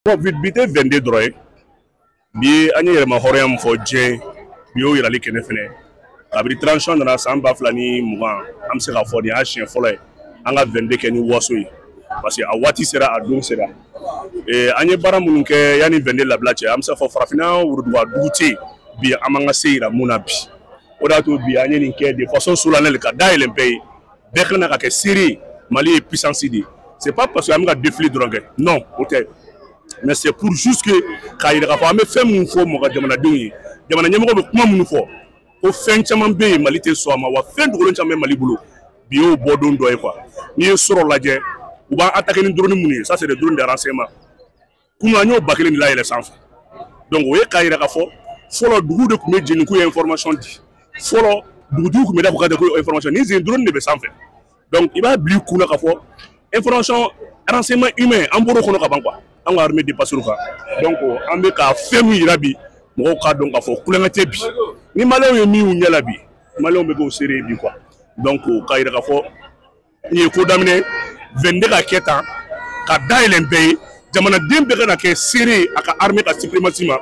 Bon, bi tɛ 22 dɔrɔn ye. Bi an ye yɛrɛma hɔrɔnya min fɔ diɲɛ bi, y'o yirali kɛnɛ fɛnɛ. Kabini transition nana san 2020, an bɛ se k'a fɔ nin y'a siɲɛ fɔlɔ ye an ka 22 kɛ ni waso ye, parce que a waati sera, a don sera. An ye baara minnu kɛ yanni 22 labila cɛ, an bɛ se k'a fɔ farafinna worodugu dugu tɛ yen bi an m'an ka se yira mun na bi. O de y'a to bi an ye nin kɛ de façon solennelle, ka dayɛlɛ bɛɛ ye, bɛɛ ka na ka kɛ seere ye. Mali ye puissance de ye. C'est pas parce que an bɛ ka défilé dɔrɔn kɛ, non, o tɛ, mais c'est pour juste que k'a yira k'a fɔ an bɛ fɛn min fɔ mɔgɔ jamanadenw ye, jamana ɲɛmɔgɔ bɛ kuma minnu fɔ, ko fɛn caman bɛ yen Mali tɛ sɔn a ma, wa fɛn dogolen caman bɛ Mali bolo. Bi y'o bɔdon dɔ ye quoi. N'i ye sɔrɔ lajɛ, u b'an attaquer ni drone minnu ye, ça c'est des drones de renseignement. Kunun an y'o 1000 de layɛlɛ sanfɛ. Donc o ye k'a yira k'a fɔ fɔlɔ dugu de tun bɛ jeni k'u ye information di, fɔlɔ dugutigiw tun bɛ da ko ka ko information ni zen drone de bɛ sanfɛ. Donc i b'a bila i kunna k'a fɔ information renseignement humain, an bɔr'o kɔnɔ ka ban quoi. An ka armée dépassé kan. Donc an bɛ ka fɛn min yira bi, mɔgɔw k'a dɔn k'a fɔ kulonkɛ tɛ bi. Ni maliyɛnw ye min y'u ɲɛ la bi, maliyɛnw bɛ k'o seere ye bi quoi. Donc k'a yira k'a fɔ nin ye ko daminɛ, 22 ka kɛ tan ka dayɛlɛ bɛɛ ye, jamanaden bɛɛ ka na kɛ seere ye a ka armée ka suprématie ma.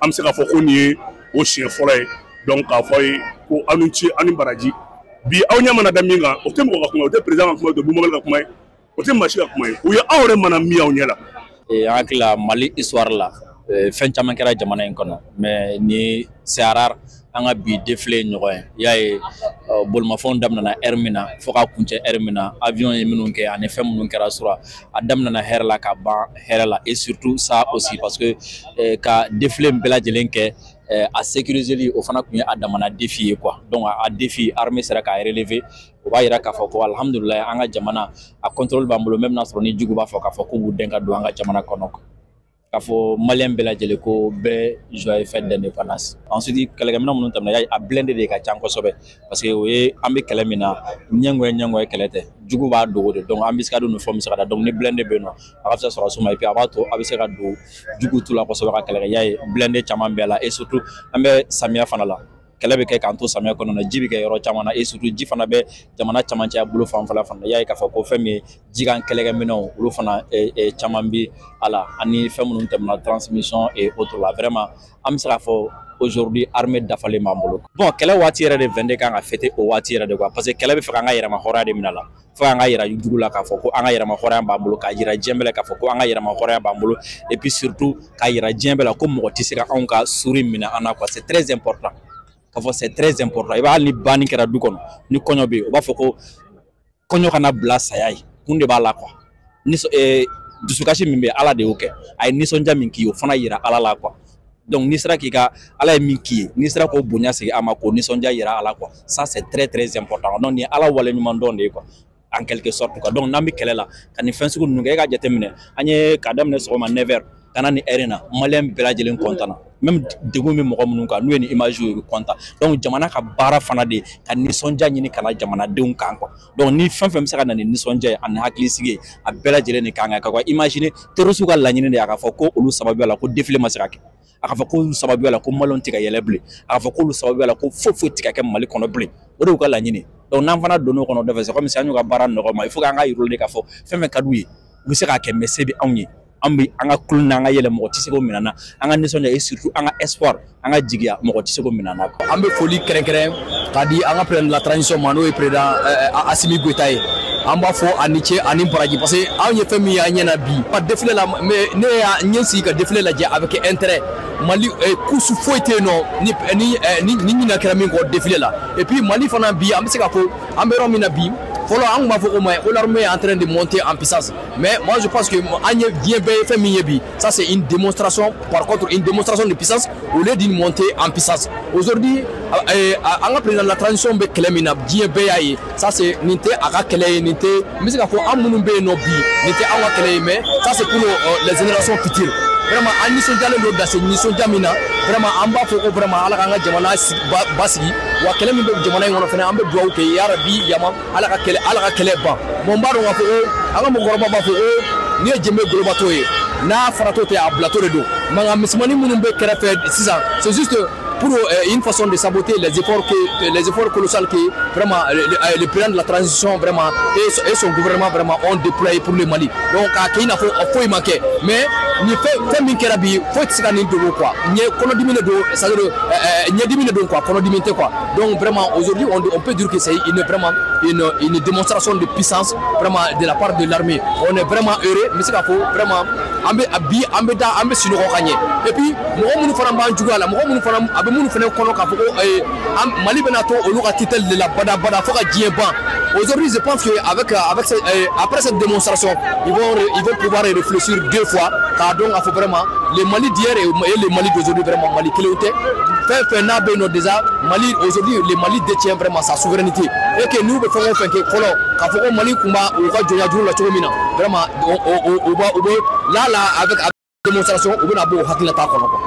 An bɛ se k'a fɔ ko nin ye o siɲɛ fɔlɔ ye. Donc k'a fɔ a ye ko aw ni ce, aw ni baraji. Bi aw ɲɛ mana da min kan, o tɛ mɔgɔ ka kuma ye, o tɛ président ka kuma ye, o tɛ Bumabel ka kuma ye, o tɛ maa si ka kuma ye, o ye aw yɛrɛ mana min y'aw ɲɛ la. An hakili la, Mali histoire la, fɛn caman kɛra jamana in kɔnɔ, mais ni c'est rare an ka bi défilé ɲɔgɔn ye. I y'a ye, bolimafɛnw daminɛna heure min na fo ka kuncɛ heure min na, avion ye minnu kɛ ani fɛn minnu kɛra sura, a daminɛna hɛrɛ la ka ban hɛrɛ la. Et surtout ça aussi, parce que ka défilé bɛɛ lajɛlen kɛ, a sécuriseli, o fana tun ye a damana défi ye quoi. Donc a défi, armée sera k'a relever. O b'a yira k'a fɔ ko alhamdulilayi, an ka jamana a contrôle b'an bolo, même n'a sɔrɔ ni jugu b'a fɔ k'a fɔ k'u b'u den ka don an ka jamana kɔnɔ. K'a fɔ maliyɛn bɛɛ lajɛlen ko bɛɛ joyeux fête d'indépendance. Ensuite, kɛlɛkɛminɛn minnu tɛmɛna, y'a a blindé de ka ca kosɛbɛ, parce que o ye an bɛ kɛlɛ min na, ɲɛngoya ɲɛngoya kɛlɛ tɛ, jugu b'a dogo de. Donc embuscade ni fɛnw bɛ se ka da. Donc ni blindé bɛ yen nɔ, a ka fisa sɔrɔdasiw ma, et puis a b'a to a bɛ se ka don jugu tu la kosɛbɛ ka kɛlɛ kɛ. Y'a ye, blindé caman bɛ a la. Et surtout an bɛ samiya fana la, kɛlɛ bɛ kɛ k'an to samiya kɔnɔna na, ji bɛ kɛ yɔrɔ caman na, et surtout ji fana bɛ jamana camancɛ bolo fanfɛla fana. Y'a ye k'a fɔ ko fɛn min ye ji kan kɛlɛkɛminɛnw, olu fana caman bɛ a la, ani fɛn minnu tɛmɛna, transmission et autres la. Vraiment, an bɛ se k'a fɔ aujourd'hui armée dafalen b'an bolo. Bon, kɛlɛ waati yɛrɛ de, 22 kan ka fêter o waati yɛrɛ de quoi, parce que kɛlɛ bɛ fɛ k'an ka yɛrɛma hɔrɔnya de minɛ la, fo k'an ka yira jugu la k'a fɔ ko an ka yɛrɛma hɔrɔnya b'an bolo, k'a yira diɲɛ bɛɛ la k'a fɔ ko an ka yɛrɛma hɔrɔnya b'an bolo, et puis surtout k'a yira diɲɛ bɛɛ la ko mɔgɔ tɛ se ka anw ka suri minɛ an na quoi. C'est très important k'a fɔ, c'est très important. I b'a, hali ni banni kɛra du kɔnɔ, ni kɔɲɔ bɛ yen, u b'a fɔ ko kɔɲɔ kana bila saya ye, kun de b'a la quoi. Ni dusukasi min bɛ, Ala de y'o kɛ, a ye nisɔndiya min k'i ye, o fana yira Ala la quoi. Donc n'i sera k'i ka Ala ye min k'i ye, n'i sera k'o bonya segin a ma, k'o nisɔndiya yira ala quoi, ça c'est très très important. Donc nin ye Ala waleɲuman dɔn de ye quoi, en quelque sorte quoi. Donc n'an bɛ kɛlɛ la ka nin fɛn sugu ninnu kɛ, e ka jateminɛ, an ye k'a daminɛ sɔgɔma 9 heures ka na ni heure in na, maliyɛn bɛɛ lajɛlen content na, même degun bɛ mɔgɔ minnu kan, n'u ye nin image ye, u bɛ content. Donc jamana ka baara fana de ka nisɔndiya ɲini ka na jamanadenw kan quoi. Donc ni fɛn fɛn bɛ se ka na ni nisɔndiya ye ani hakilisigi ye, a bɛɛ lajɛlen de kan ka kɛ quoi. Imagine, terroristes ka laɲini de ye a ka fɔ ko olu sababuya la ko défilé ma se ka kɛ, a ka fɔ k'olu sababuya la ko maliyɛnw tɛ ka yɛlɛ bilen, a ka fɔ k'olu sababuya la ko foyi foyi tɛ ka kɛ Mali kɔnɔ bilen. O de y'u ka laɲini. Donc n'an fana donn'o kɔnɔ dɔfɛ, c'est comme si an y'u ka baara nɔgɔ ma. Il faut k'an ka yir'u la k'a fɔ fɛn fɛn ka d'u ye, u bɛ se k'a kɛ, mais se bɛ anw ye, an bɛ an ka kulon n'an ka yɛlɛ, mɔgɔ tɛ se k'o minɛ an na. An ka nisɔndiya et surtout an ka espoir, an ka jigiya, mɔgɔ tɛ se k'o minɛ an na. An bɛ foli kɛrɛnkɛrɛn k'a di an ka président de la transition ma, n'o ye président Assimi Goïta ye. An b'a fɔ a ni ce ani baraji, parce que anw ye fɛn min ye an ɲɛ na bi ka défilé la, mais ne y'a n ye sigi ka défilé lajɛ avec intérêt. Mali kusu foyi tɛ yen nɔ ni ɲinɛ kɛra min kɔ défilé la. Et puis Mali fana bi, an bɛ se k'a fɔ an bɛ yɔrɔ min na bi, fɔlɔ an tun b'a fɔ ko mais ko l'armée est en train de monter en puissance, mais moi je pense que an ye diɲɛ bɛɛ ye fɛn min ye bi, ça c'est une démonstration, par contre une démonstration de puissance au lieu d'une montée en puissance. Aujourd'hui, an ka président de la transition bɛ kɛlɛ min na, diɲɛ bɛɛ y'a ye, ça c'est nin tɛ a ka kɛlɛ ye, nin tɛ, n bɛ se k'a fɔ an minnu bɛ yen nɔ bi, nin tɛ anw ka kɛlɛ ye, mais ça c'est pour les générations futures. Vraiment, an nisɔndiyalen don da se nisɔndiya min na. Vraiment, an b'a fɔ ko vraiment Ala k'an ka jamana basigi, wa kɛlɛ min bɛ jamana in kɔnɔ fana, an bɛ dugawu kɛ, yarabi yama, Ala ka kɛlɛ, Ala ka kɛlɛ ban. Bon, n b'a dɔn k'a fɔ ko an ka mɔgɔkɔrɔba b'a fɔ ko n'i ye jenbe golobatɔ ye, n'a faratɔ tɛ, a bilatɔ de don. Mankan misɛnmanin minnu bɛ kɛrɛfɛ sisan, c'est juste pour une façon de saboter les efforts colossaux que vraiment le président de la transition vraiment et son gouvernement vraiment ont déployé pour le Mali. Donc k'a kɛ i n'a fɔ foyi ma kɛ, mais nin fɛn min kɛra bi, foyi tɛ se ka nin dogo quoi. Ɲɛ kɔnɔdimi de don, c'est à dire ɲɛdimi de don quoi, kɔnɔdimi tɛ quoi. Donc vraiment aujourd'hui on peut dire que c'est une vraiment une démonstration de puissance vraiment de la part de l'armée. On est vraiment heureux. N bɛ se k'a fɔ vraiment an bɛ bi, an bɛ da, an bɛ sunɔgɔ ka ɲɛ. Et puis mɔgɔ minnu fana b'an juguya la, mɔgɔ minnu fana a bɛ minnu fana kɔnɔ k'a fɔ ko Mali bɛna to olu ka tutelle de la bada bada fo ka diɲɛ ban, aujourd'hui je pense que avec avec après cette démonstration, ils vont pouvoir réfléchir deux fois k'a dɔn k'a fɔ vraiment le Mali d'hier et le Mali d'aujourd'hui, vraiment Mali kelenw tɛ. Fɛn fɛn n'a bɛ yen nɔ déjà, Mali aujourd'hui, le Mali détient vraiment sa souveraineté et que n'u bɛ fɛn o fɛn kɛ fɔlɔ k'a fɔ ko Mali tun b'a u ka jɔnya juru la cogo min na, vraiment u b'a u bɛ là avec démonstration, u bɛna bɔ o hakilinata kɔnɔ quoi.